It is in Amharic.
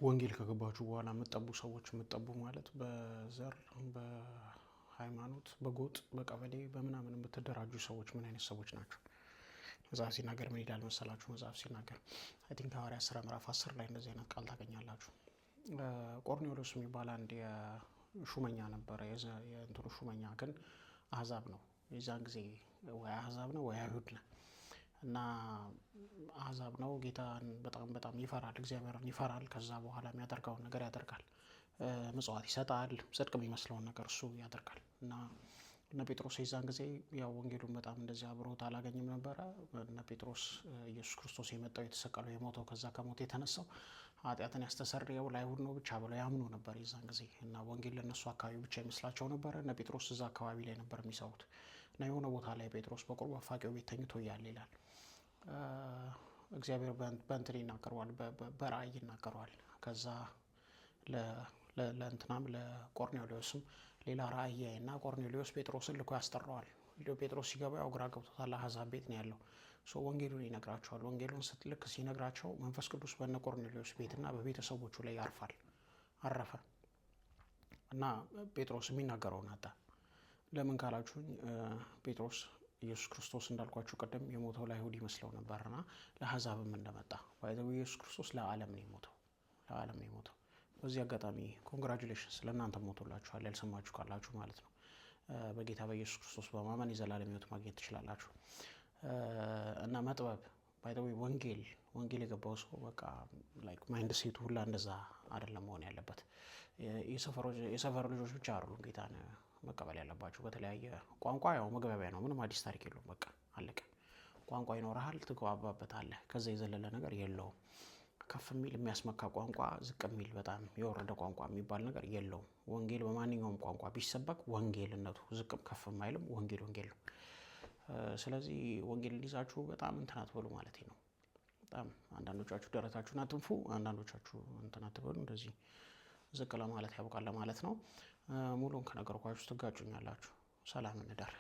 ወንጌል ከገባችሁ በኋላ የምትጠቡ ሰዎች፣ የምትጠቡ ማለት በዘር፣ በሃይማኖት፣ በጎጥ፣ በቀበሌ፣ በምናምን የምትደራጁ ሰዎች ምን አይነት ሰዎች ናቸው? መጽሐፍ ሲናገር ምን ይላል መሰላችሁ? መጽሐፍ ሲናገር I think ሐዋርያት ሥራ ምዕራፍ 10 ላይ እንደዚህ አይነት ቃል ታገኛላችሁ። ቆርኔሌዎስ የሚባል አንድ የሹመኛ ነበረ። የእንትኑ ሹመኛ ግን አህዛብ ነው። የዛን ጊዜ ወይ አህዛብ ነው ወይ አይሁድ ነው እና አህዛብ ነው። ጌታን በጣም በጣም ይፈራል፣ እግዚአብሔርን ይፈራል። ከዛ በኋላ የሚያደርገውን ነገር ያደርጋል። ምጽዋት ይሰጣል። ጽድቅ የሚመስለውን ነገር እሱ ያደርጋል። እና እነ ጴጥሮስ የዛን ጊዜ ያው ወንጌሉን በጣም እንደዚህ አብሮት አላገኝም ነበረ። እነ ጴጥሮስ ኢየሱስ ክርስቶስ የመጣው፣ የተሰቀለው፣ የሞተው፣ ከዛ ከሞት የተነሳው፣ ኃጢአትን ያስተሰረየው ለአይሁድ ነው ብቻ ብለው ያምኑ ነበር የዛን ጊዜ። እና ወንጌል ለእነሱ አካባቢ ብቻ ይመስላቸው ነበረ። እነ ጴጥሮስ እዛ አካባቢ ላይ ነበር የሚሰሩት። እና የሆነ ቦታ ላይ ጴጥሮስ በቁርባን ፋቂው ቤት ተኝቶ እያለ ይላል፣ እግዚአብሔር በእንትን ይናገረዋል፣ በራእይ ይናገረዋል። ከዛ ለእንትናም ለቆርኔሌዎስም ሌላ ራእይ እና ቆርኔሌዎስ ጴጥሮስን ልኮ ያስጠራዋል። ጴጥሮስ ሲገባ ያው ግራ ገብቶታል። አህዛብ ቤት ነው ያለው። ወንጌሉን ይነግራቸዋል። ወንጌሉን ልክ ሲነግራቸው መንፈስ ቅዱስ በነ ቆርኔሌዎስ ቤትና በቤተሰቦቹ ላይ ያርፋል። አረፈ እና ጴጥሮስ የሚናገረውን አጣ። ለምን ካላችሁኝ ጴጥሮስ ኢየሱስ ክርስቶስ እንዳልኳችሁ ቅድም የሞተው ለአይሁድ ይመስለው ነበርና ለአሕዛብም እንደመጣ፣ by the way ኢየሱስ ክርስቶስ ለዓለም ነው የሞተው፣ ለዓለም ነው የሞተው። በዚህ አጋጣሚ congratulations፣ ለእናንተ ሞቶላችኋል፣ ያልሰማችሁ ካላችሁ ማለት ነው። በጌታ በኢየሱስ ክርስቶስ በማመን የዘላለም ሕይወት ማግኘት ትችላላችሁ። እና መጥበብ by the way ወንጌል የገባው ሰው በቃ like mindset ኡ ሁላ እንደዛ አይደለም መሆን ያለበት። የሰፈር ልጆች ብቻ አይደሉም ጌታን መቀበል ያለባቸው። በተለያየ ቋንቋ ያው መግባቢያ ነው። ምንም አዲስ ታሪክ የለውም። በቃ አለቀ። ቋንቋ ይኖርሃል፣ ትግባባበታለህ። ከዛ የዘለለ ነገር የለውም። ከፍ የሚል የሚያስመካ ቋንቋ፣ ዝቅ የሚል በጣም የወረደ ቋንቋ የሚባል ነገር የለውም። ወንጌል በማንኛውም ቋንቋ ቢሰበክ ወንጌልነቱ ዝቅም ከፍም አይልም። ወንጌል ወንጌል ነው። ስለዚህ ወንጌል እንዲይዛችሁ በጣም እንትን አትበሉ ማለት ነው። በጣም አንዳንዶቻችሁ ደረታችሁን አትንፉ፣ አንዳንዶቻችሁ እንትን አትበሉ። እንደዚህ ዝቅ ለማለት ያብቃል ለማለት ነው። ሙሉን ከነገርኳችሁ ትጋጩኛላችሁ። ሰላም እንደር።